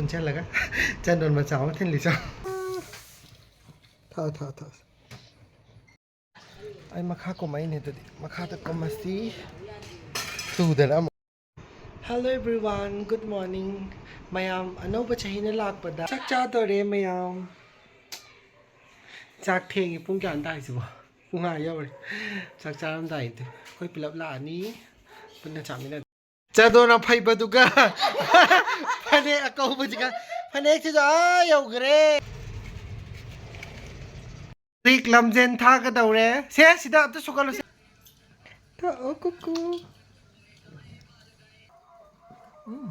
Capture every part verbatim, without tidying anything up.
ꯄꯨꯟꯁꯤꯜꯂꯒ ꯆꯟꯗꯣꯟ ꯃꯆꯥ ꯑꯃ ꯊꯤꯜꯂꯤꯁꯣ꯫ ꯊꯥ, ꯊꯥ, ꯊꯥ꯫ ꯑꯩ ꯃꯈꯥ ꯀꯨꯝꯃꯛꯏꯅꯦ ꯑꯗꯨꯗꯤ꯫ ꯃꯈꯥꯗ ꯀꯨꯝꯃꯁꯤ꯫ ꯇꯨꯗꯅ ꯑꯃꯨꯛ꯫ Hello everyone, good morning. ꯃꯌꯥꯝ ꯑꯅꯧꯕ ꯆꯍꯤꯅ ꯂꯥꯛꯄꯗ ꯆꯥꯛ ꯆꯥꯗꯣꯔꯦ ꯃꯌꯥꯝ꯫ ꯆꯥꯛ ꯊꯦꯡꯉꯤ꯫ ꯄꯨꯡ ꯀꯌꯥꯅꯣ ꯇꯥꯔꯤꯁꯤꯕꯣ? ꯄꯨꯡ ꯑꯥ ꯌꯧꯔꯦ꯫ ꯆꯥꯛ ꯆꯥꯔꯝꯗꯥꯏꯗꯤ ꯑꯩꯈꯣꯏ ꯄꯨꯂꯞ ꯂꯥꯛꯑꯅꯤ꯫ ꯄꯨꯟꯅ ꯆꯥꯃꯤꯟꯅ꯫ ꯆꯥꯗꯣꯟ ꯑꯐꯩꯕꯗꯨꯒ ꯐꯅꯦꯛ ꯑꯀꯧꯕꯁꯤꯒ꯫ ꯐꯅꯦꯛꯁꯤꯁꯨ ꯑꯥ ꯌꯧꯈ꯭ꯔꯦ꯫ ꯍꯧꯖꯤꯛ ꯂꯝꯖꯦꯟ ꯊꯥꯒꯗꯧꯔꯦ꯫ ꯁꯦ, ꯁꯤꯗ ꯑꯝꯇ ꯁꯣꯛꯍꯜꯂꯨꯁꯦ꯫ ꯊꯣꯛꯑꯣ, ꯀꯨꯀꯨ꯫ ꯎꯝ꯫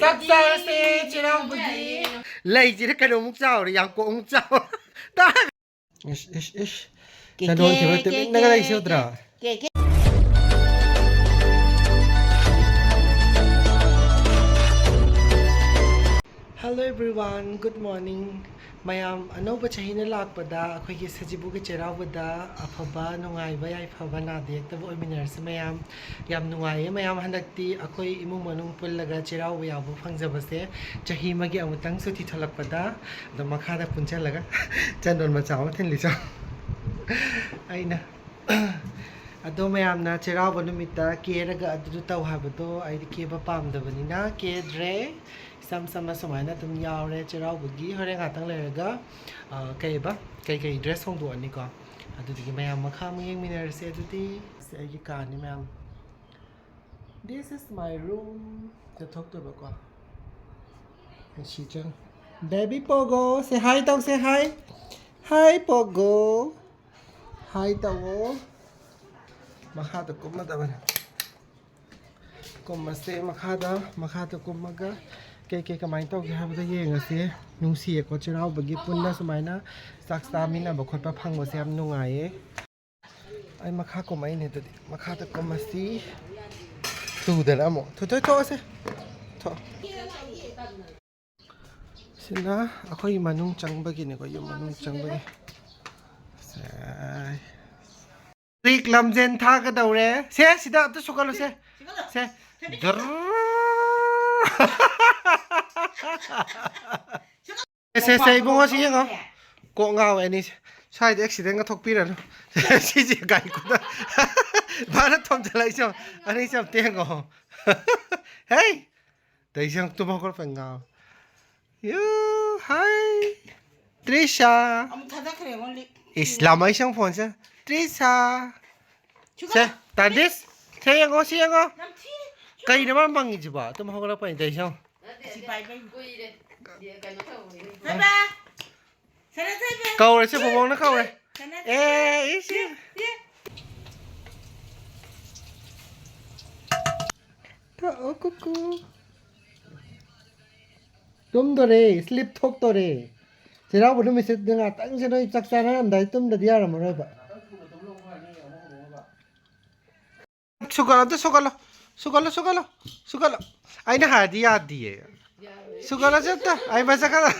ꯆꯥꯛ ꯆꯥꯔꯁꯦ, ꯆꯩꯔꯥꯎꯕꯒꯤ꯫ ꯂꯩꯁꯤꯅ ꯀꯩꯅꯣꯃꯨꯛ ꯆꯥꯎꯔꯦ, ꯌꯥꯡꯀꯣꯛꯃꯨꯛ ꯆꯥꯎꯔꯦ꯫ ꯏꯁ, ꯏꯁ, ꯏꯁ꯫ ꯀꯦ, ꯆꯥꯗꯣꯟ ꯀꯦ, ꯊꯤꯕ ꯀꯦ, ꯇꯨꯃꯤꯟꯅꯒ ꯀꯦ, ꯂꯩꯁꯤ ꯎꯗ꯭ꯔꯥ? ꯀꯦ, ꯀꯦ꯫ Hello everyone, good morning. ꯃꯌꯥꯝ ꯑꯅꯧꯕ ꯆꯍꯤꯅ ꯂꯥꯛꯄꯗ ꯑꯩꯈꯣꯏꯒꯤ ꯁꯖꯤꯕꯨꯒꯤ ꯆꯩꯔꯥꯎꯕꯗ ꯑꯐꯕ, ꯅꯨꯡꯉꯥꯏꯕ, ꯌꯥꯏꯐꯕ, ꯅꯥꯗ ꯌꯦꯛꯇꯕ ꯑꯣꯏꯃꯤꯟꯅꯔꯁꯤ ꯃꯌꯥꯝ꯫ ꯌꯥꯝ ꯅꯨꯡꯉꯥꯏꯌꯦ ꯃꯌꯥꯝ, ꯍꯟꯗꯛꯇꯤ ꯑꯩꯈꯣꯏ ꯏꯃꯨꯡ ꯃꯅꯨꯡ ꯄꯨꯜꯂꯒ ꯆꯩꯔꯥꯎꯕ ꯌꯥꯎꯕ ꯐꯪꯖꯕꯁꯦ ꯆꯍꯤ ꯑꯃꯒꯤ ꯑꯃꯨꯛꯇꯪ ꯁꯨꯇꯤ ꯊꯣꯛꯂꯛꯄꯗ꯫ ꯑꯗꯣ ꯃꯈꯥꯗ ꯄꯨꯟꯁꯤꯜꯂꯒ ꯆꯟꯗꯣꯟ ꯃꯆꯥ ꯑꯃ ꯊꯤꯜꯂꯤꯁꯣ꯫ ꯑꯩꯅ ꯑꯗꯣ ꯃꯌꯥꯝꯅ ꯆꯩꯔꯥꯎꯕ ꯅꯨꯃꯤꯠꯇ ꯀꯦꯔꯒ ꯑꯗꯨꯗꯨ ꯇꯧ ꯍꯥꯏꯕꯗꯣ ꯑꯩꯗꯤ ꯀꯦꯕ ꯄꯥꯝꯗꯕꯅꯤꯅ ꯀꯦꯗ꯭ꯔꯦ꯫ ꯏꯁꯝ ꯁꯝꯅ ꯁꯨꯃꯥꯏꯅ ꯑꯗꯨꯝ ꯌꯥꯎꯔꯦ ꯆꯩꯔꯥꯎꯕꯒꯤ꯫ ꯍꯣꯔꯦꯟ ꯉꯥꯛꯇꯪ ꯂꯩꯔꯒ, ꯑ, ꯀꯩꯕ, ꯀꯩꯀꯩ dress ꯍꯣꯡꯗꯣꯛꯑꯅꯤꯀꯣ꯫ ꯑꯗꯨꯗꯨꯒꯤ ꯃꯌꯥꯝ ꯃꯈꯥ ꯑꯃꯨꯛ ꯌꯦꯡꯃꯤꯟꯅꯔꯁꯦ꯫ ꯑꯗꯨꯗꯤ ꯁꯤ ꯑꯩꯒꯤ ꯀꯥꯅꯤ ꯃꯌꯥꯝ꯫ This is my room. ꯆꯠꯊꯣꯛꯇꯣꯏꯕꯀꯣ꯫ ꯉꯁꯤ ꯆꯪ꯫ Baby Pogo, say hi ꯇꯧꯁꯦ, hi꯫ Hi Pogo. Hi ꯇꯧꯋꯣ꯫ ꯃꯈꯥꯗ ꯀꯨꯝꯃꯗꯕꯅꯦ꯫ ꯀꯨꯝꯃꯁꯦ ꯃꯈꯥꯗ, ꯃꯈꯥꯗ ꯀꯨꯝꯃꯒ ꯀꯩ ꯀꯩ ꯀꯃꯥꯏꯅ ꯇꯧꯒꯦ ꯍꯥꯏꯕꯗꯣ ꯌꯦꯡꯉꯁꯦ꯫ ꯅꯨꯡꯁꯤꯌꯦꯀꯣ, ꯆꯩꯔꯥꯎꯕꯒꯤ ꯄꯨꯟꯅ ꯁꯨꯃꯥꯏꯅ ꯆꯥꯛ ꯆꯥꯃꯤꯟꯅꯕ ꯈꯣꯠꯄ ꯐꯪꯕꯁꯦ ꯌꯥꯝ ꯅꯨꯡꯉꯥꯏꯌꯦ꯫ ꯑꯩ ꯃꯈꯥ ꯀꯨꯝꯃꯛꯏꯅꯦ ꯑꯗꯨꯗꯤ꯫ ꯃꯈꯥꯗ ꯀꯨꯝꯃꯁꯤ꯫ ꯇꯨꯗꯅ ꯑꯃꯨꯛ꯫ ꯊꯣꯏ, ꯊꯣꯏ, ꯊꯣꯛꯑꯁꯦ꯫ ꯊꯣꯛ꯫ ꯁꯤꯅ ꯑꯩꯈꯣꯏꯒꯤ ꯃꯅꯨꯡ ꯆꯪꯕꯒꯤꯅꯦꯀꯣ, ꯌꯨꯝ ꯃꯅꯨꯡ ꯆꯪꯕꯒꯤ꯫ ꯁꯦ꯫ ꯍꯧꯖꯤꯛ ꯂꯝꯖꯦꯟ ꯊꯥꯒꯗꯧꯔꯦ꯫ ꯁꯦ, ꯁꯤꯗ ꯑꯝꯇ ꯁꯣꯛꯍꯜꯂꯨꯁꯦ꯫ ꯁꯦ꯫ ꯗ꯭ꯔꯔꯔꯔ꯫ ꯁꯦ, ꯁꯦ, ꯁꯦ, ꯏꯕꯨꯡꯉꯣ, ꯁꯤ ꯌꯦꯡꯉꯣ꯫ ꯀꯣꯛ ꯉꯥꯎꯋꯦ ꯑꯅꯤꯁꯦ꯫ ꯁ꯭ꯋꯥꯏꯗ accidentꯒ ꯊꯣꯛꯄꯤꯔꯅꯨ꯫ ꯁꯤꯁꯦ ꯒꯥꯔꯤ ꯈꯨꯗ-, ꯚꯥꯔꯠ ꯊꯣꯝꯖꯤꯜꯂꯛꯏꯁꯦ ꯌꯦꯡꯉꯣ꯫ ꯑꯅꯤꯁꯦ ꯑꯝꯇ ꯌꯦꯡꯉꯣ꯫ ꯍꯦ! ꯇꯩꯁꯦ ꯌꯦꯡꯉꯣ, ꯇꯨꯝ ꯍꯧꯒꯠꯂꯛꯄ ꯉꯥꯎꯋꯦ꯫ ꯌꯨ, ꯍꯥꯏ꯫ ꯇ꯭ꯔꯤꯁꯥ꯫ ꯑꯃꯨꯛ ꯊꯥꯗꯈ꯭ꯔꯦ, ꯑꯃꯨꯛ ꯂꯤ-, ꯏꯁ, ꯂꯥꯃꯩꯁꯪ phoneꯁꯦ꯫ ꯇ꯭ꯔꯤꯁꯥ꯫ ꯁꯦ, ꯇꯥꯗꯤꯁ꯫ ꯁꯦ ꯌꯦꯡꯉꯣ, ꯁꯤ ꯌꯦꯡꯉꯣ꯫ ꯅꯝꯊꯤ꯫ ꯀꯩꯅꯣ ꯃꯥ ꯃꯪꯉꯤꯁꯤꯕꯣ? ꯇꯨꯝ ꯍꯧꯒꯠꯂꯛꯄꯩꯅꯦ ꯇꯧꯔꯤꯁꯦ ꯌꯦꯡꯉꯣ꯫ ꯁꯤ ꯄꯥꯏꯕꯩꯅꯦ꯫ ꯀꯨꯏꯔꯦ꯫ ꯀꯩꯅꯣ ꯇꯧꯕꯅꯤꯅꯦ꯫ ꯕꯥꯏ ꯕꯥꯏ꯫ ꯁꯅꯥꯊꯣꯏꯕ꯫ ꯀꯧꯔꯦ, ꯁꯦ, ꯕꯣꯕꯣꯛꯅ ꯀꯧꯔꯦ꯫ ꯁꯅꯥꯊꯣꯏꯕ꯫ ꯑꯦ, ꯏꯁ꯫ ꯌꯦ, ꯌꯦ꯫ ꯀꯛꯑꯣ, ꯀꯨꯀꯨ꯫ ꯇꯨꯝꯗꯣꯔꯦ, sleep ꯊꯣꯛꯇꯣꯔꯦ꯫ ꯆꯩꯔꯥꯎꯕ ꯅꯨꯃꯤꯠꯁꯤꯗ ꯉꯥꯛꯇꯪꯁꯦ ꯅꯣꯏ ꯆꯥꯛ ꯆꯥꯅꯔꯝꯗꯥꯏ ꯇꯨꯝꯗꯗꯤ ꯌꯥꯔꯝꯃꯔꯣꯏꯕ꯫ ꯁꯨꯒꯠꯂꯣ, ꯑꯝꯇ ꯁꯨꯒꯠꯂꯣ꯫ ꯁꯨꯒꯠꯂꯣ, ꯁꯨꯒꯠꯂꯣ, ꯁꯨꯒꯠꯂꯣ꯫ ꯑꯩꯅ ꯍꯥꯏꯔꯗꯤ ꯌꯥꯗꯤꯌꯦ꯫ ꯁꯨꯒꯠꯂꯁꯦ ꯑꯝꯇ꯫ ꯑꯩ ꯃꯁꯛ ꯈꯔ-,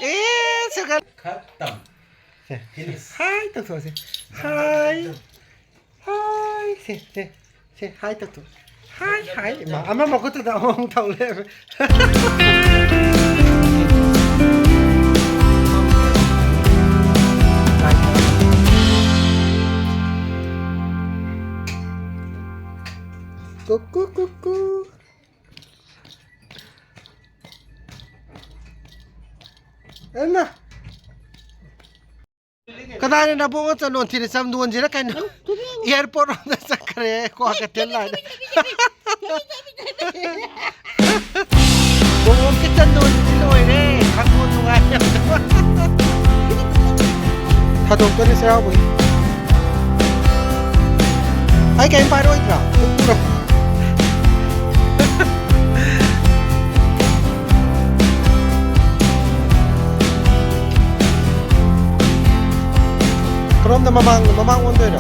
ꯑꯦ, ꯁꯨꯒꯠ-, ꯈꯇꯝ꯫ ꯁꯦ, ꯁꯦ꯫ Finish꯫ ꯍꯥꯏ ꯇꯧꯊꯣꯛꯑꯁꯦ꯫ ꯍꯥꯏ꯫ ꯍꯥꯏ꯫ ꯁꯦ, ꯁꯦ꯫ ꯁꯦ, ꯍꯥꯏ ꯇꯧꯊꯣꯛ꯫ ꯍꯥꯏ, ꯍꯥꯏ꯫ ꯏꯃꯥ, ꯑꯃ ꯃꯈꯨꯠꯇꯨꯗ ꯑꯃꯃꯨꯛ ꯇꯧ ꯂꯩꯔꯝꯃꯦ꯫ ꯀꯨꯀꯨ, ꯀꯨꯀꯨ꯫ ꯑꯩꯃ! ꯀꯗꯥꯏꯅꯣ ꯅꯕꯣꯛꯅ ꯆꯟꯗꯣꯟ ꯊꯤꯔꯦ? ꯆꯟꯗꯣꯟꯁꯤꯔ ꯀꯩꯅꯣ? Airport ꯔꯣꯝꯗ ꯆꯠꯈ꯭ꯔꯦ, ꯀ꯭ꯋꯥ ꯀꯩꯊꯦꯜ ꯂꯥꯏꯗ꯫ ꯕꯣꯕꯣꯛꯀꯤ ꯆꯟꯗꯣꯟꯁꯤꯗꯤ ꯂꯣꯏꯔꯦ, ꯊꯛꯄ ꯅꯨꯡꯉꯥꯏꯇꯕ꯫ ꯊꯥꯗꯣꯛꯇꯣꯏꯅꯦ ꯆꯩꯔꯥꯎꯕꯒꯤ꯫ ꯑꯩ ꯀꯩꯝ ꯄꯥꯏꯔꯛꯑꯣꯏꯗ꯭ꯔꯥ? ꯑꯗꯨꯝ ꯄꯨꯔꯛꯑꯣ꯫ ꯀꯔꯣꯝꯗ ꯃꯃꯥꯡꯗ, ꯃꯃꯥꯡ ꯑꯣꯟꯗꯣꯏꯔꯣ?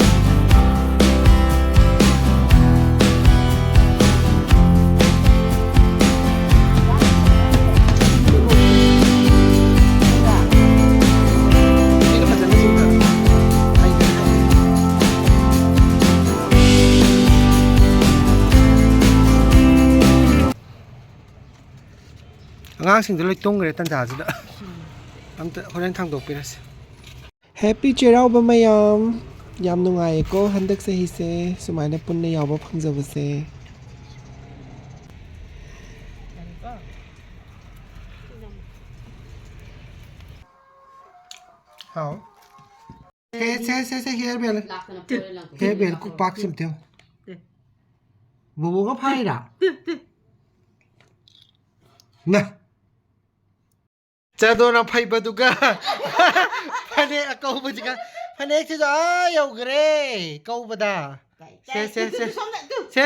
ꯑꯉꯥꯡꯁꯤꯡꯗꯣ ꯂꯣꯏ ꯇꯨꯝꯈ꯭ꯔꯦ ꯇꯟꯖꯥꯁꯤꯗ꯫ ꯑꯝꯇ ꯍꯣꯔꯦꯟ ꯊꯥꯡꯗꯣꯛꯄꯤꯔꯁꯤ꯫ ꯍꯦꯄꯤ ꯆꯩꯔꯥꯎꯕ ꯃꯌꯥꯝ! ꯌꯥꯝ ꯅꯨꯡꯉꯥꯏꯌꯦꯀꯣ ꯍꯟꯗꯛ ꯆꯍꯤꯁꯦ ꯁꯨꯃꯥꯏꯅ ꯄꯨꯟꯅ ꯌꯥꯎꯕ ꯐꯪꯖꯕꯁꯦ꯫ ꯍꯥꯎ꯫ ꯁꯦ, ꯁꯦ, ꯁꯦ, ꯁꯦ, ꯍꯤꯌꯔ ꯕꯦꯜ꯫ ꯍꯤꯌꯔ ꯕꯦꯜ ꯈꯨꯄꯥꯛꯁꯤꯝ ꯇꯦꯝ꯫ ꯕꯣꯕꯣꯒ ꯐꯥꯏꯔꯥ? ꯅ꯫ ꯆꯥꯗꯣꯅ ꯐꯩꯕꯗꯨꯒ ꯐꯅꯦꯛ ꯑꯀꯧꯕꯁꯤꯒ, ꯐꯅꯦꯛꯁꯤꯁꯨ ꯑꯥ ꯌꯧꯈ꯭ꯔꯦ ꯀꯧꯕꯗ꯫ ꯁꯦ, ꯁꯦ, ꯁꯦ꯫ ꯁꯦ꯫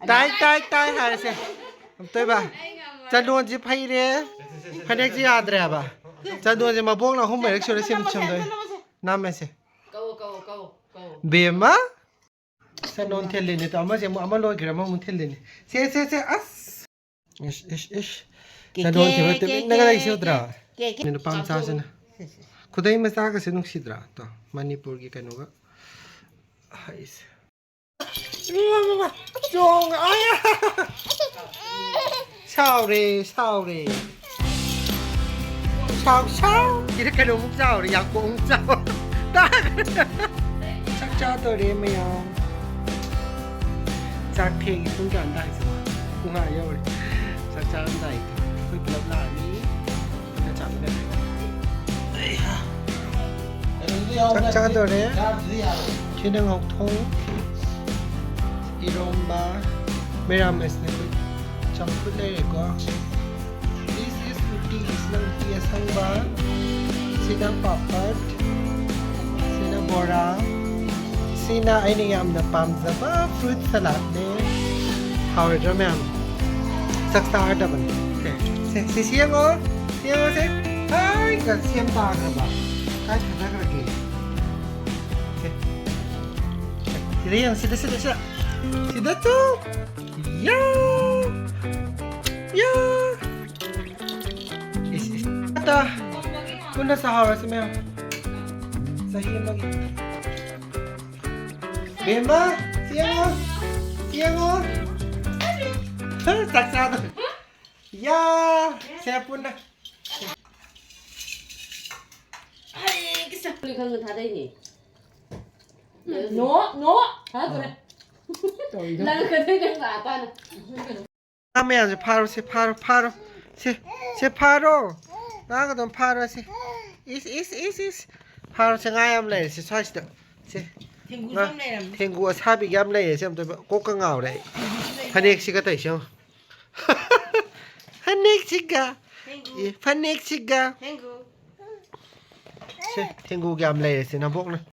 ꯇꯥꯏ, ꯇꯥꯏ, ꯇꯥꯏ ꯍꯥꯏꯔꯁꯦ꯫ ꯑꯝꯇꯣꯏꯕ꯫ ꯆꯥꯗꯣꯟꯁꯤ ꯐꯩꯔꯦ꯫ ꯐꯅꯦꯛꯁꯤ ꯌꯥꯗ꯭ꯔꯦ ꯍꯥꯏꯕ꯫ ꯆꯥꯗꯣꯟꯁꯤ ꯃꯕꯣꯛꯅ ꯑꯍꯨꯝ ꯃꯔꯤꯔꯛ ꯁꯨꯔꯦ ꯁꯦꯝ-, ꯁꯦꯝꯗꯣꯏ꯫ ꯅꯝꯃꯦꯁꯦ꯫ ꯀꯧ, ꯀꯧ, ꯀꯧ, ꯀꯧ꯫ ꯕꯦꯝꯃ꯫ ꯆꯥꯗꯣꯟ ꯊꯤꯜꯂꯤꯅꯦ ꯇꯣ꯫ ꯑꯃꯁꯦ ꯑꯃꯨꯛ, ꯑꯃ ꯂꯣꯏꯈ꯭ꯔꯦ, ꯑꯃꯃꯨꯛ ꯊꯤꯜꯂꯤꯅꯦ꯫ ꯁꯦ, ꯁꯦ, ꯁꯦ, ꯑꯁ꯫ ꯏꯁ, ꯏꯁ, ꯏꯁ꯫ ꯀꯦ, ꯆꯥꯗꯣꯟ ꯀꯦ, ꯊꯤꯕ ꯀꯦ, ꯇꯨꯃꯤꯟꯅꯒ ꯀꯦ, ꯂꯩꯁꯤ ꯎꯗ꯭ꯔꯥ? ꯀꯦ, ꯀꯦ꯫ ꯅꯨꯄꯥ ꯃꯆꯥꯁꯤꯅ꯫ ꯈꯨꯗꯩ ꯃꯆꯥꯒꯁꯦ ꯅꯨꯡꯁꯤꯗ꯭ꯔꯥ? ꯇꯣ, ꯃꯅꯤꯄꯨꯔꯒꯤ ꯀꯩꯅꯣꯒ꯫ ꯍꯥꯏꯁꯦ꯫ ꯆꯣꯡ-, ꯑꯌꯥ! ꯁꯥꯎꯔꯦ, ꯁꯥꯎꯔꯦ꯫ ꯁꯥꯎ, ꯁꯥꯎ! ꯁꯤꯗ ꯀꯩꯅꯣꯃꯨꯛ ꯆꯥꯎꯔꯦ, ꯌꯥꯡꯀꯣꯛꯃꯨꯛ ꯆꯥꯎꯔꯦ꯫ ꯆꯥꯛ ꯆꯥꯗꯣꯔꯦ ꯃꯌꯥꯝ꯫ ꯆꯥꯛ ꯊꯦꯡꯉꯦ, ꯄꯨꯡ ꯀꯌꯥ ꯇꯥꯔꯤꯁꯤꯕꯣ? ꯄꯨꯡ ꯑꯥ ꯌꯧꯔꯦ꯫ ꯆꯥꯛ ꯆꯥꯔꯝꯗꯥꯏꯗ ꯑꯩꯈꯣꯏ ꯄꯨꯂꯞ ꯂꯥꯛꯑꯅꯤ꯫ ꯆꯥꯛ ꯆꯥꯗꯣꯔꯦ꯫ ꯁꯤꯅ ꯉꯧꯊꯣꯡ, ꯏꯔꯣꯝꯕ, ꯃꯦꯔꯥꯃꯦꯁꯅꯦ ꯑꯩꯈꯣꯏ꯫ ꯆꯝꯐꯨꯠ ꯂꯩꯔꯦꯀꯣ꯫ This is ꯎꯇꯤ, ꯁꯤꯅ ꯎꯇꯤ ꯑꯁꯪꯕ, ꯁꯤꯅ ꯄꯥꯄꯠ, ꯁꯤꯅ ꯕꯣꯔꯥ, ꯁꯤꯅ ꯑꯩꯅ ꯌꯥꯝꯅ ꯄꯥꯝꯖꯕ fruit saladꯅꯦ꯫ ꯍꯥꯎꯔꯣꯏꯗ꯭ꯔꯣ ꯃꯌꯥꯝ? ꯆꯥꯛ ꯆꯥꯔꯗꯕꯅꯦ꯫ ꯁꯦ, ꯁꯦ, ꯁꯤ, ꯁꯤ ꯌꯦꯡꯉꯣ꯫ ꯁꯤ ꯌꯦꯡꯉꯣ, ꯁꯦ꯫ ꯑꯥꯏ, ꯀ-, ꯁꯦꯝ ꯇꯥꯈ꯭ꯔꯕ? ꯀꯥꯏ ꯊꯥꯗꯈ꯭ꯔꯒꯦ? ꯁꯦ꯫ ꯁꯤꯗ ꯌꯦꯡꯉꯣ, ꯁꯤꯗ, ꯁꯤꯗ, ꯁꯤꯗ꯫ ꯁꯤꯗ ꯇꯨ꯫ ꯌꯥ! ꯌꯥ! ꯏꯁ, ꯏꯁ꯫ ꯑꯠꯇ꯫ ꯄꯨꯟꯅ ꯆꯥꯍꯧꯔꯁꯤ ꯃꯌꯥꯝ꯫ ꯆꯍꯤ ꯑꯃꯒꯤ꯫ ꯕꯦꯝꯃ, ꯁꯤ ꯌꯦꯡꯉꯣ꯫ ꯁꯤ ꯌꯦꯡꯉꯣ꯫ ꯍ, ꯆꯥꯛ ꯆꯥꯗ-, ꯌꯥ! ꯁꯦ ꯄꯨꯟꯅ꯫ ꯍꯩ, ꯀꯤꯁ꯫ ꯐꯨꯂꯤ ꯈꯪꯅ ꯊꯥꯗꯩꯅꯦ꯫ ꯅꯣ, ꯅꯣ! ꯊꯥꯗꯣꯔꯦ꯫ ꯇꯧꯔꯤꯗꯣ꯫ ꯂꯪꯈꯠꯇꯣꯏꯅꯦ ꯉꯥ ꯄꯥꯅ꯫ ꯉꯥ ꯃꯌꯥꯝꯁꯦ ꯐꯥꯔꯣ, ꯁꯦ ꯐꯥꯔꯣ, ꯐꯥꯔꯣ꯫ ꯁꯦ, ꯁꯦ ꯐꯥꯔꯣ꯫ ꯉꯥꯒ ꯑꯗꯨꯝ ꯐꯥꯔꯣ, ꯁꯦ꯫ ꯏꯁ, ꯏꯁ, ꯏꯁ, ꯏꯁ꯫ ꯐꯥꯔꯣ, ꯁꯦ ꯉꯥ ꯌꯥꯝ ꯂꯩꯔꯦ, ꯁꯦ ꯁ꯭ꯋꯥꯏꯁꯤꯗ꯫ ꯁꯦ꯫ ꯊꯦꯡꯒꯨꯁꯨ ꯉꯥ, ꯌꯥꯝ ꯂꯩꯔꯝꯃꯤ꯫ ꯊꯦꯡꯒꯨ ꯑꯁꯥꯕꯤꯒ ꯌꯥꯝ ꯂꯩꯔꯦ, ꯁꯦ ꯑꯝꯇ ꯀꯣꯛꯀ ꯉꯥꯎꯔꯦ ꯑꯩ꯫ ꯐꯅꯦꯛꯁꯤꯒ ꯇꯧꯏꯁꯦ ꯌꯦꯡꯉꯣ꯫ ꯐꯅꯦꯛꯁꯤꯒ꯫ ꯊꯦꯡꯒꯨ꯫ ꯑꯦ, ꯐꯅꯦꯛꯁꯤꯒ꯫ ꯊꯦꯡꯒꯨ꯫ ꯁꯦ, ꯊꯦꯡꯒꯨꯒ ꯌꯥꯝ ꯂꯩꯔꯦ, ꯁꯦ ꯅꯕꯣꯛꯅ꯫